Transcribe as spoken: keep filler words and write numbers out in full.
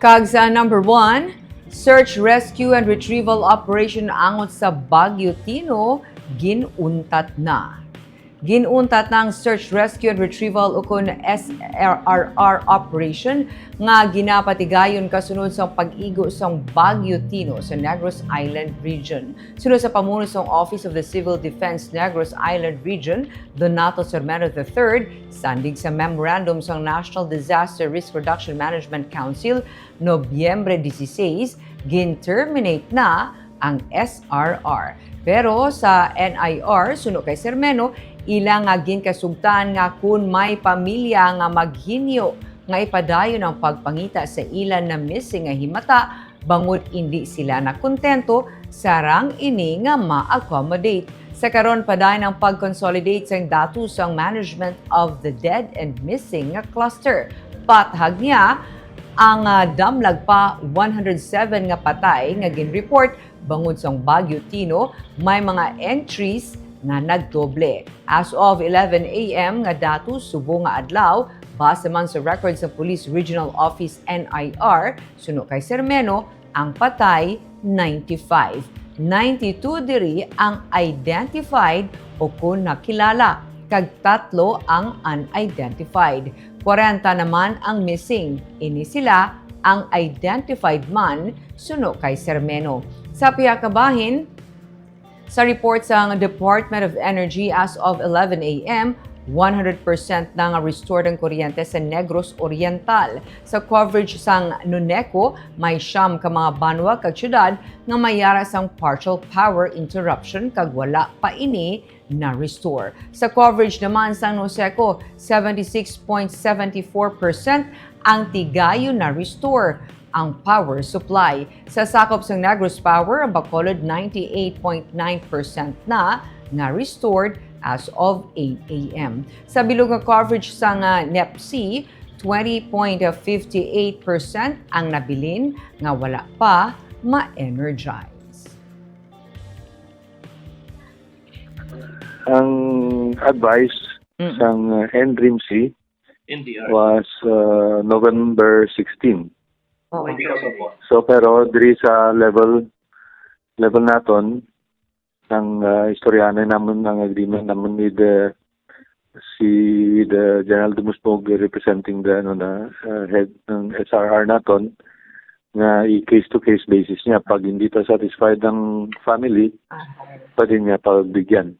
Kag sa number one, search, rescue, and retrieval operation angot sa Bagyo Tino, gin-untat na. Gin-untat na ang search, rescue, and retrieval ukon S R R operation nga ginapatigayon kasunod sa pag-igo sang Bagyo Tino sa Negros Island Region. Suno sa pamuno sang Office of the Civil Defense Negros Island Region, Donato Sermeno the third, sandig sa memorandum sang National Disaster Risk Reduction Management Council, Nobyembre dieciséis, gin-terminate na ang S R R. Pero sa N I R, suno kay Sermeno, ila nga ginkasugtan nga kun may pamilya nga maghinyo nga ipadayon ang pagpangita sa ila na missing nga himata, bangod indi sila nakontento, sarang ini nga ma-accommodate. Sa karon, padayon ang pag-consolidate sang datos sang Management of the Dead and Missing nga cluster. Pathag niya, ang ah, damlag pa one hundred seven nga patay nga gin-report bangod sang Bagyo Tino, may mga entries nga nagdoble. As of eleven A M nga datos subong nga adlaw, base man sa record sa Police Regional Office, N I R, suno kay Sermeno, ang patay ninety-five. Ninety-two diri ang identified o kun nakilala, kag tatlo ang unidentified. Kwarenta naman ang missing. Ini sila ang identified man, suno kay Sermeno. Sa pihak nga bahin, sa report sang Department of Energy, as of eleven A M, one hundred percent na nga restored ang kuryente sa Negros Oriental. Sa coverage sang NONECO, may siyam ka mga banwa kag syudad nga may yara sang partial power interruption kag wala pa ini na-restore. Sa coverage naman sang NOSECO, seventy-six point seven four percent ang tigayon na-restore ang power supply. Sa sakop sang Negros Power, ang Bacolod, ninety-eight point nine percent na nga restored as of eight A M. Sa bilog nga coverage sang NEPC, twenty point fifty eight percent ang nabilin nga wala pa ma-energize. Ang advice Mm. sang uh, N D R M C N D R. was uh, November sixteen. Oo. Hindi ka po. So pero diri sa level level naton, ang uh, istoryahanay namon ang agreement namon with the si the General Dumusbog representing the ano na uh, head ng S R R naton nga i case to case basis niya, pag hindi pa satisfied ang family, pwede niya pagbigyan.